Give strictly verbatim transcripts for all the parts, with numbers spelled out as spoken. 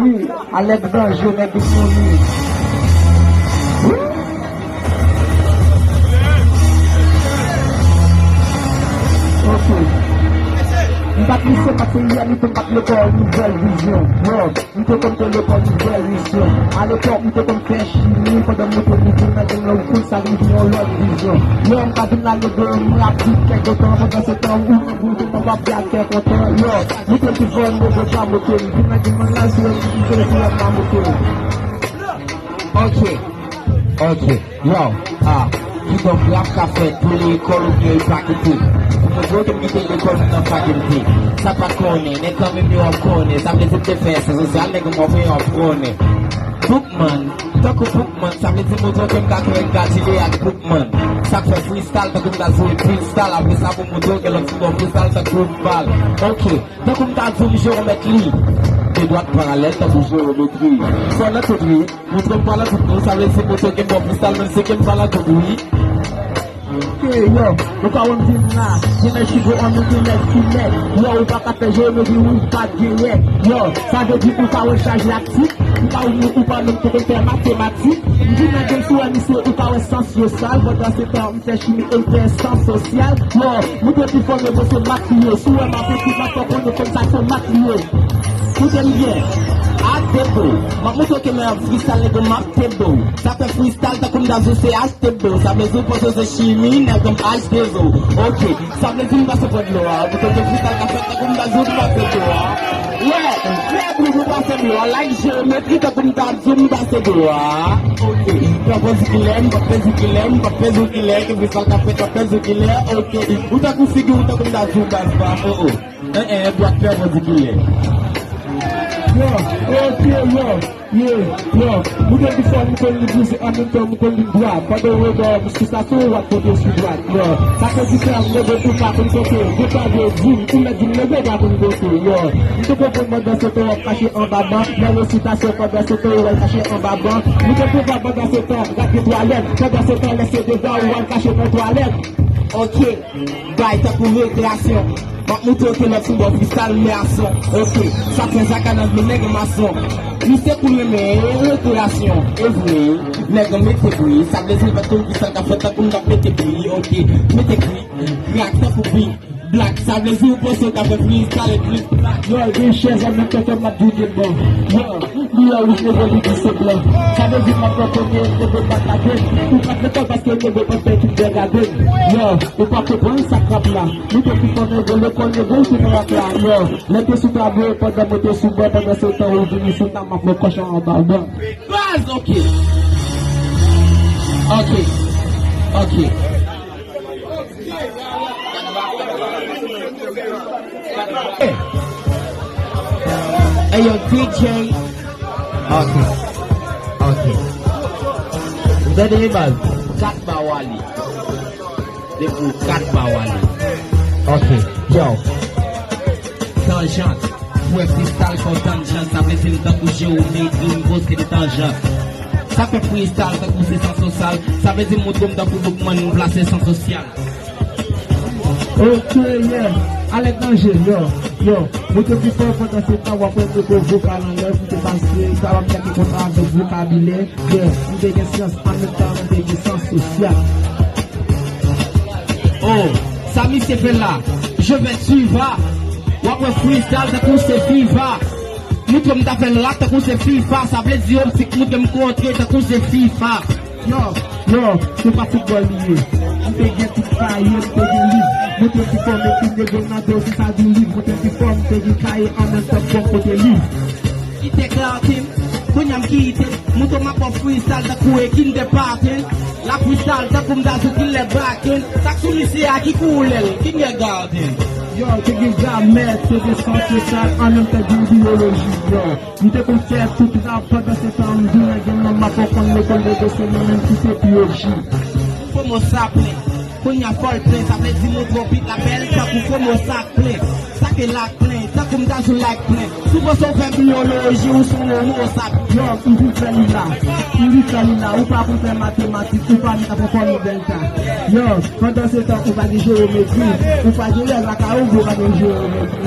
Wi, Alex Danje, nèg Bismoni. Ok. M pa t lise, m pa t C I A, ni tou m pa t lekòl Nouvèl Vizyon. Yo, m te konn te lekòl Nouvèl Vizyon. Alepòk, m te konn fè chimi pandan m moute moute nan gang nan, ou konn sa vin yon lòt vizyon. Yo, m pa vin la nèg m rap di kèk tan, pandan se tan ou menm ou te pa p ap gad kè kontan. Yo, moute m pi fò, nèg yo pa moute m. Vin nan gang nan la, si yo di m se le pou yo pa moute m. Ok, ok. Yo, ah, kidonk rap ka fèt pou lekòl oubyen yo pa kite. Pou mwen di yo ke m kite lekòl m nan fakilte. Sa pa konnen, men kanmenm yo ap konnen. Sa vle di m te fè sans sosyal, nèg m wè yo ap konnen. Boukman, tankou Boukman, sa vle di m montre ke m ka fè gadile ak Boukman. Sa k fè freestyle, tankou m ta jwe freestyle, apre sa pou montre ke lòt ti bon freestyle, tankou bal. Ok. Tankou m ta di w, m jewomèt li. De dwat paralèl tankou jewometri. Fò nan tout wi. Montre m pa nan tout non, sa vle di montre ke m bon freestyle, menm si ke m pa nan tout wi. Ok, yo, ou ka wè m vin la. Gen nèg ki gwo anmè, gen nèg ki mèg. Yo, ou pa ka fè jewometri, ou pa t gen règ. Yo, sa vle di ou ka wè chaj laktik. Ou pa, ou, ou pa menm poko fè matematik. M vin nan game sou M C, ou ka wè sans yo sal. Pandan se tan, fè chimi e fè sans sosyal. Yo, moute pi fò, nèg yo se mak li ye. Si w wè m ap ekri, m ap fè konnen kòm sa se mak li ye. Koute m byen. Atebo. M ap montre ke men ap freestyle, nèg yo m ap tebo. Sa fè freestyle, tankou m ta di w se H T B. Sa vle di w panse w se chimi, nèg yo m H de zo. Ok. Sa vle di m pase pran dlo a. Moute ke freestyle ka fèt, tankou m ta di w m pase dlo a. Wè, fè bri pou pase dlo a. Like jewometri, tankou m ta di w m pase dlo a. Ok. Fè pèdikilè, m p ap pèdikilè, m p ap pèdikilè, ke freestyle ka fèt, m p ap pèdikilè, ok. Ou tankou figi, ou tankou m ta di w baz pa, oh, oh. En, en, dwat pèdikilè. Yo, ok, yo, ye, yo. Moute m pi fò, m konn li bouje, an menm tan, m konn li dwat. Pandan w wè m sou sa sou, w ap pote sou dwat. Yo, sa fè diferans, nèg yo tou pa konn kote. Yo pa vle di m, ou mèt di m, nèg yo pa konn kote. Yo, m te konprann pandan se tan w ap kache anba ban. Nan resitasyon pandan se tan w al kache anba ban. M te konprann pandan se tan, gade twalèt. Pandan se tan, lè se devan, w al kache nan twalèt. Ok, bay tankou rekreyasyon. M ap montre w ke lòt sou bò freestyle, m mason. Ok, sa fè zaka nan men nèg mason. Misye kou renmen rekreyasyon. E vre, nèg mete bri. Sa vle di l pa tou freestyle ka fèt tankou m t ap mete bri. Ok, mete bri. Krak tankou bri. Black, sa vle di ou panse w ka fè freestyle plis black. Yo, gen chèz an menm tan ke m ap di w gen bon. Yo, li an wouj, nèg yo li di se blan. Sa vle di m ap pran premye, nèg yo pa ka gen. Ou pa t lekòl paske nèg yo pa t fè tout dègaden. Yo, ou pa konprann sa k rap la. Nou te pi fò nèg yo lekòl, nèg yo ou te nan rap la. Yo, lè te sou tablo, pandan mwen te sou ban, pandan se tan ou vini sou ta, m ap fè kòch anba ban. Baz, ok. Ok. Ok. Hey yo, D J. Ok. Ok. Ou tande, baz? Kat ba w ale. Depi w kat ba w ale. Ok. Yo. Tanjant. Fwe freestyle kon tanjant. Sa vle di m tankou jewometri, m poste de tanjant. Sa fè freestyle tankou se sans sosyal. Sa vle di m montre m tankou Boukman, m plase sans sosyal. Ok, yeah. Alex Danje, yo, yo. Mwen te pi fò pandan se tan w ap wè m te vokal anlè, m te pase, sa w ap chèke kontra avèk vokabilè. Yeah, m te gen syans, an menm tan, m te gen sans sosyal. Oh, sa misye fè la, je vais suivre. W ap wè freestyle tankou se fifa. Montre m ta fè l la tankou se fifa. Sa vle di optik montre m kontre tankou se fifa. Yo, yo, se pa foutbòl li ye. M te gen tout kaye, m te gen liv. Montre m ki fò m ekri nèg yo nan do, se sa di liv. Montre m ki fò m te gen kaye an menm tan k fò m pote liv. Kite Clartin, kounye a m kite. Mouton m ap fè freestyle tankou e kindergarten. L ap freestyle tankou m ta sou kindergarten. Sa k sou misye a ki koulè l? Kindergarten. Yo, te gen gramè, te gen sans sosyal, an menm tan gen biyoloji, yo. M te konn fè tout rap pandan se tan m vin nan game nan, m ap konn lekòl nèg yo se mwen menm ki se pi O G. Fò mo sa plen. Kounye a fò l plen, sa vle di mouton pit la bèl tankou fò mo sa plen. Sa ke lak plen, tankou m ta sou lak plen. Si w panse w fè biyoloji, ou sou yon mo sa. Yo, m vin fè li la. M vin fè li la. Ou pa konn fè matematik, ou pa menm ka fè fòmil dèlta. Yo, pandan se tan, ou pa gen jewometri. Ou pa gen lè lakay ou, ou pa gen jewometri.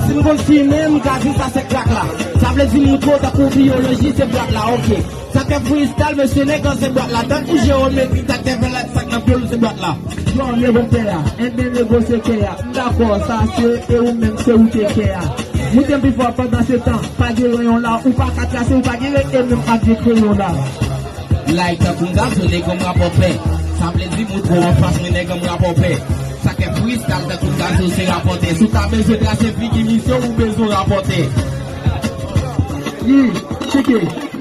Si m konn fimen, m ka di sa se krak la. Sa vle di mouton tankou biyoloji se bwat la, oke. Sa k ap freestyle, mesye nèg lan se bwat la. Tankou jewometri, sa k te fè la, sa k nan pye l se bwat la. Yo, leve tè a, enben negosye kè a. M dakò, sa se e ou menm se ou te kè a. Moute m pi fò pandan se tan, pa gen rayon la, ou pa ka trase, ou pa gen e menm ak gen kreyon la. Like tankou m gazo, nèg m rapòpè. Sa vle di mouton anfas mwen, nèg m rapòpè. Sa k ap freestyle tankou m gazo se rapòtè. Si w ta bezwen trase figi misye, ou bezwen rapòtè. Yi, cheke.